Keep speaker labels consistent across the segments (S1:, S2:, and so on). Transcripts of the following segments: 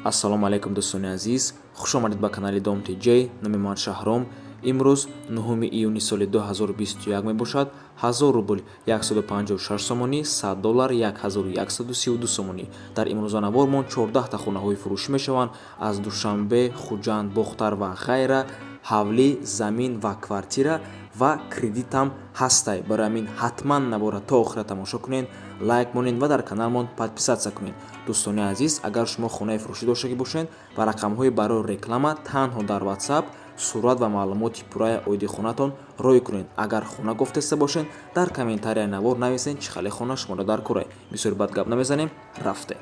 S1: Ассалому алайкум, дӯстони азиз, хуш омадед ба канали Дом ТЖ. Номи ман Шаҳром. Имрӯз 9 июни соли 2021 мебошад. 1000 рубл 156 сомонӣ, 100 доллар 1132 сомонӣ. Дар имрӯза навормон 14та хонаҳои фурӯшӣ мешаванд аз Душанбе, Хуҷанд, Бохтар ва ғайра, ҳавлӣ, замин ва квартира ва кредитам ҳастай. Барои ҳамин ҳатман навора то охира тамошо кунед, лайк монед ва дар каналмон подписаться кунед. Дӯстони азиз, агар шумо хонаи фурӯшӣ доштагӣ бошед, ба рақамҳои барои реклама танҳо дар WhatsApp сурат ва маълумоти пурраи оиди хонатон рой кунед. Агар хона гуфтеста бошед, дар комментарияи навор нависед, чӣ хеле хона шуморо дар кора. Бисёр бад гап намезанем, рафтем.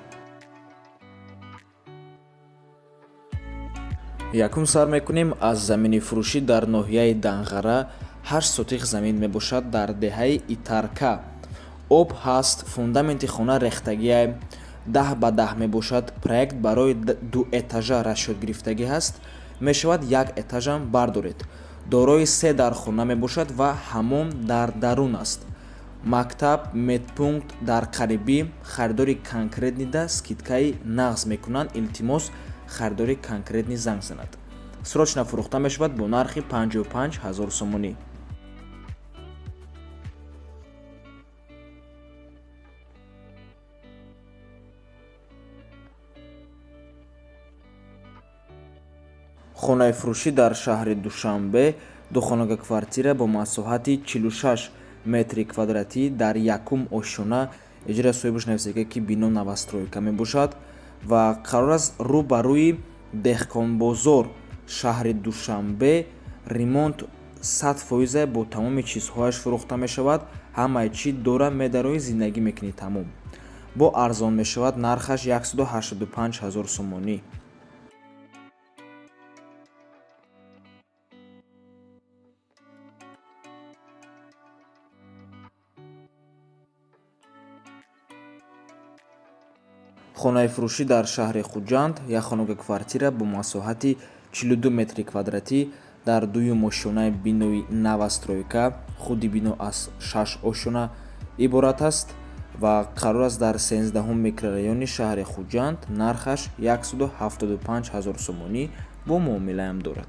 S1: Якум сар мекунем аз замини фурӯшӣ дар ноҳияи Данғара. 8 сотих замин мебошад дар деҳаи Итарка. Об ҳаст, фундаменти хона рехтагиай, 10 ба 10 мебошад. Проект барои дуэтажа расчёт гирифтагӣ ҳаст, мешавад як этажам бардоред. Дорои се дархона мебошад ва ҳаммом дар дарун аст. Мактаб, медпункт дар қарибӣ. Харидори конкретныйда скидкаи нағз мекунанд. Илтимос, харидори конкретный занг занад. Срочно фурӯхта мешавад бо нархи 55 ҳазор сомонӣ. Хонаи фурӯшӣ дар шаҳри Душанбе, духонага квартира бо масоҳати 46 метри квадратӣ дар якум ошёна. Иҷора соҳибаш нависага, ки бино новостройка мебошад ва қарор аст рӯ ба рӯи Деҳқонбозор, шаҳри Душанбе. Ремонт 100%, бо тамоми чизҳояш фурӯхта мешавад. Ҳамаи чӣ дора, медарои, зиндагӣ мекунӣ, тамом. Бо арзон мешавад, нархаш 185 ҳазор сомонӣ. Хонаи фурӯшӣ дар шаҳри Хуҷанд, як хонага квартира бо масоҳати 42 метри квадратӣ дар дуюм ошёнаи бинои новостройка. Худи бино аз шаш ошёна иборат аст ва қарор аст дар 13-ум микрорайони шаҳри Хуҷанд. Нархаш 175 ҳазор сомонӣ, бо муомилаам дорад.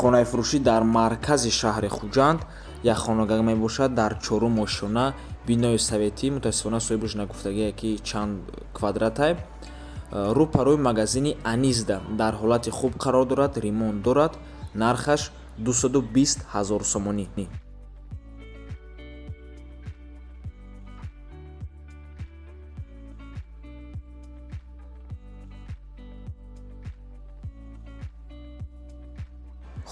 S1: Хонаи фурӯшӣ дар маркази шаҳри Хуҷанд, як хонага мебошад дар чорум ошёна, бинои советӣ. Мутаассифона, соҳибаш нагуфтагие, ки чанд квадратай. Рӯ па рӯи магазини Анизда, дар ҳолати хуб қарор дорад, ремонт дорад. Нархаш 220 ҳазор сомонӣ.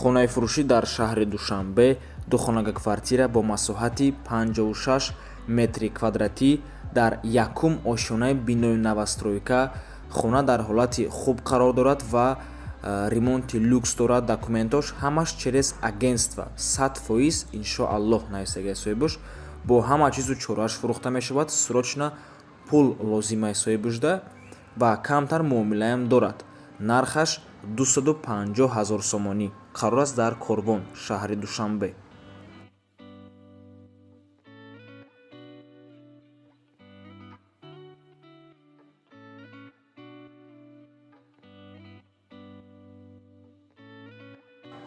S1: Хонаи фурӯшӣ дар шаҳри Душанбе, духонага квартира бо масоҳати 56 метри квадратӣ дар якум ошёнаи бинои новостройка. Хона дар ҳолати хуб қарор дорад ва ремонти люкс дорад. Документош ҳамаш через агентство, 100%, иншоаллоҳ, нависагия соҳибаш. Бо ҳама чизу чорааш фурӯхта мешавад. Срочно пул лозимаи соҳибашда ва камтар муомилаам дорад. Нархаш 250 ҳазор сомонӣ. Қарор аст дар Корвон, шаҳри Душанбе.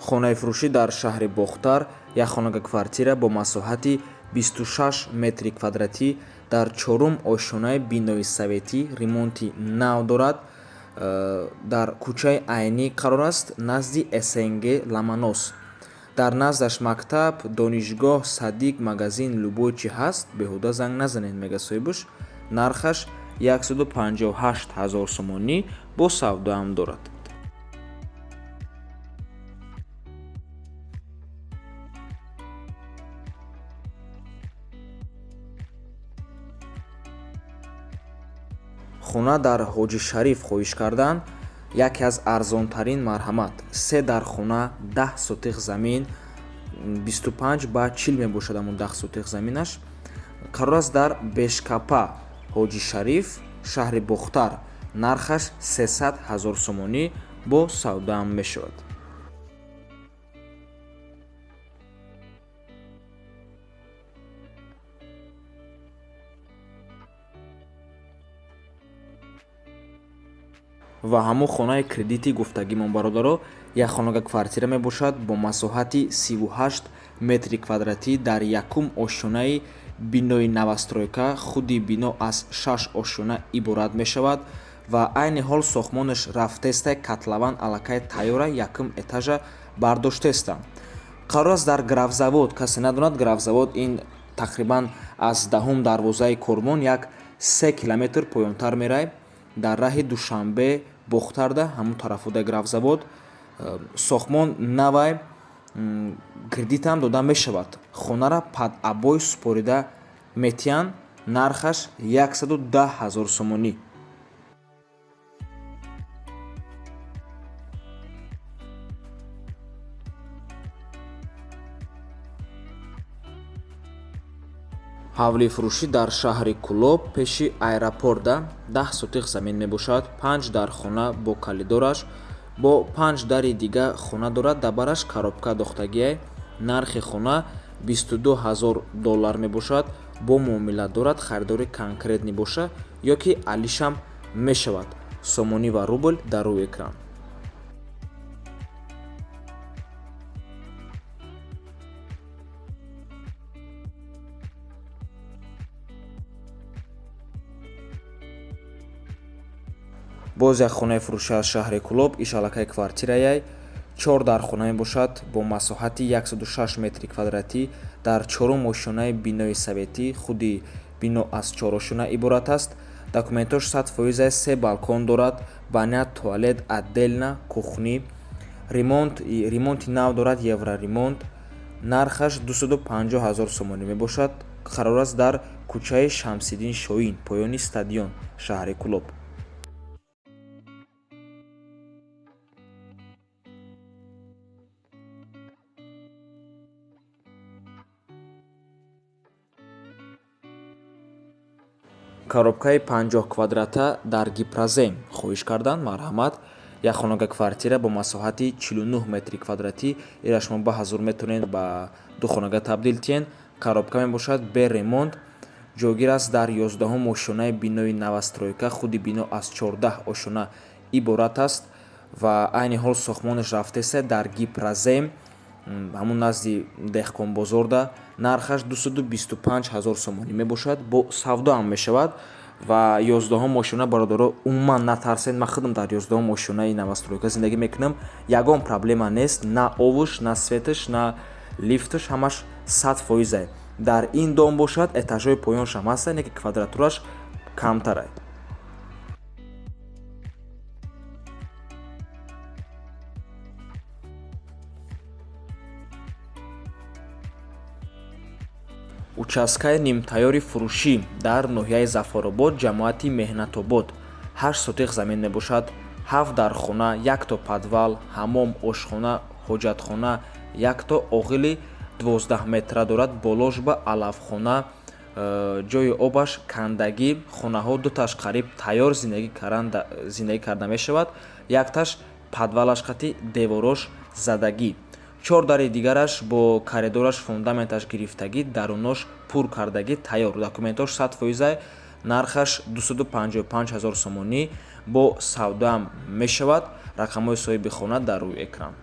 S1: Хонаи фурӯшӣ дар шаҳри Бохтар, як хонага квартира бо масоҳати 26 метри квадратӣ дар чорум ошёнаи бинои советӣ, ремонти нав дорад. Дар кӯчаи Айнӣ қарор аст, назди СНГ Ламанос. Дар наздаш мактаб, донишгоҳ, садик, магазин, любой чи ҳаст. Беҳуда занг назанед, мега соҳибаш. Нархаш 158 ҳазор сомонӣ, бо савдоам дорад. Хона дар Ҳоҷи Шариф хоҳиш карданд, яке аз арзонтарин, марҳамат. Се дар хона, 10 сотих замин, 25 ба 40 мебошад. Ҳамон 10 сотих заминаш қарор аст дар Бешкапа, Ҳоҷи Шариф, шаҳри Бохтар. Нархаш 300 ҳазор сомонӣ, бо савдаам мешавад. Ва ҳамон хонаи кредити гуфтагимон, бародаро, як хонага квартира мебошад бо масоҳати 38 метри квадратӣ дар якум ошёнаи бинои новостройка. Худи бино аз 6 ошёна иборат мешавад ва айни ҳол сохтмонаш рафтеста, котлован аллакай тайёра, якум этажа бардоштеста. Қарор аст дар Графзавод. Касе надонад, Графзавод ин тақрибан аз даҳум дарвозаи Корвон як 3 километр поёнтар мерай, дар раҳи Душанбе Бохтарда, ҳамун тарафода Графзавод. Сохтмон навай, кредитам дода мешавад. Хонара под обои супорида метиҳанд, нархаш 110 000 сомонӣ. Ҳавлии фурӯшӣ дар шаҳри Кӯлоб, пеши аэропорта, 10 сотих замин мебошад, 5 дар хона бо калидораш, бо 5 дари дига хона дорад, дар бараш коробка дохтагиай. Нархи хона 22 000 доллар мебошад, бо муомила дорад, харидори конкретный боша ё ки алишам мешавад. Сомонӣ ва рубл дар рӯи экран. Боз як хонаи фурӯшӣ аз шаҳри Кӯлоб, иш аллакай квартираяй, 4 дар хона мебошад бо масоҳати 106 метри квадратӣ дар чорум ошёнаи бинои советӣ. Худи бино аз 4 ошёна иборат аст. Документош 100%, се балкон дорад, баня, туалет отдельно, кухни, ремонти нав дорад, евроремонт. Нархаш 250 000 сомонӣ мебошад. Қарор аст дар кӯчаи Шамсиддин Шоҳин, поёни стадион, шаҳри Кӯлоб. Коробкаи 50 квадрата дар Гипрозем хоҳиш карданд, марҳамат. Як хонага квартира бо масоҳати 49 метри квадратӣ, ира шумо ба ҳазур метавонед ба ду хонага табдил тиҳед. Коробка мебошад, бе ремонт. Ҷойгир аст дар 11-ум ошёнаи бинои новостройка. Худи бино аз 14 ошёна иборат аст ва айни ҳол сохтмонаш рафтеста дар Гипрозем, ҳамун назди Деҳқонбозорда. Нархаш 225 000 сомонӣ мебошад, бо савдо ҳам мешавад. Ва 11-ум ошёна, бародаро, умуман натарсед, ман худам дар 11-ум ошёнаи новостройка зиндагӣ мекунам, ягон проблема нест, на овуш, на светаш, на лифташ, ҳамаш 100%. Дар ин дом бошад, этажҳои поёншам ҳастанд, яке квадратураш камтарай. Участкаи нимтайёри фурӯшӣ дар ноҳияи Зафаробод, ҷамоати Меҳнатобод, 8 сотих замин мебошад, 7 дар хона, якто подвал, ҳамом, ошхона, ҳоҷатхона, якто оғили 12 метра дорад, боложба алафхона, ҷойи обаш кандагӣ. Хонаҳо дуташ қариб тайёр, зиндагӣ карда мешавад, якташ подвалаш қати деворош задагӣ, 4 дари дигараш бо коридораш фундаменташ гирифтагӣ, дарунош пур кардагӣ, тайёр. Документош 100%, нархаш 255 000 сомонӣ, бо савдоам мешавад. Рақамҳои соҳиби хона дар рӯи экран.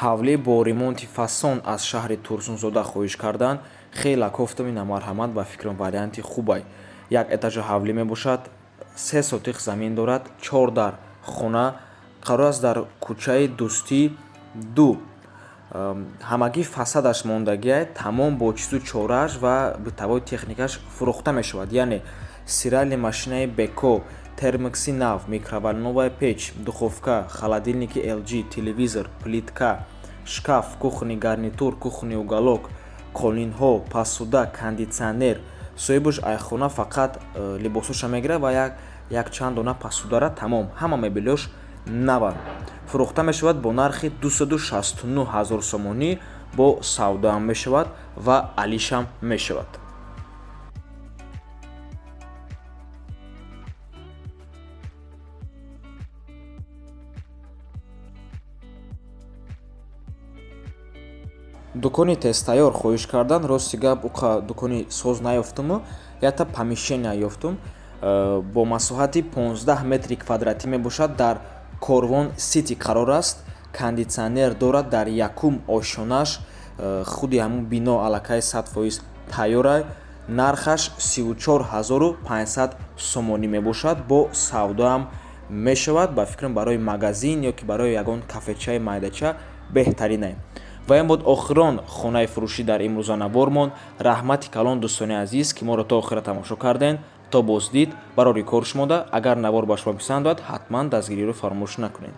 S1: Ҳавлӣ бо ремонти фасон аз шаҳри Турсунзода хоҳиш карданд. Хеле кофтам, ина марҳамат, ба фикрам варианти хубай. Як этажа ҳавлӣ мебошад, 3 сотих замин дорад, 4 дар хона, қарор аст дар кӯчаи Дӯстӣ 2. Ҳамагӣ фасадаш мондагиай, тамом бо чизу чорааш ва бытовой техникаш фурӯхта мешавад. Яъне стиральный машинаи Беко, термокси нав, микроволновая печь, духовка, холодильники LG, телевизор, плитка, шкаф, кухонный гарнитур, кухонный уголок, қолинҳо, посуда, кондитсионер. Соҳибаш айхона фақат либосоша мегирад ва якчанд дона посудара, тамом. Ҳама мебелиёш наванд. Фурӯхта мешавад бо нархи 269 000 сомонӣ, бо савдоам мешавад ва алишам мешавад. Дукони тезтайёр хоҳиш кардан. Рости гап, уқа дукони соз наёфтуму якта помещения ёфтум бо масоҳати 15 метри квадратӣ мебошад, дар Корвон Сити қарор аст, кондитсионер дорад, дар якум ошёнаш, худи ҳамун бино аллакай 100% тайёра. Нархаш 34 500 сомонӣ мебошад, бо савдоам мешавад. Ба фикрам, барои магазин ё ки барои ягон кафечаи майдача беҳтаринае. Ва ин буд охирон хонаи фурӯшӣ дар имрӯза навормон. Раҳмати калон, дӯстони азиз, ки моро то охира тамошо кардем. То боздид, барори кор шумода. Агар навор ба шумо писанд ояд, ҳатман дастгириро фаромӯш накунед.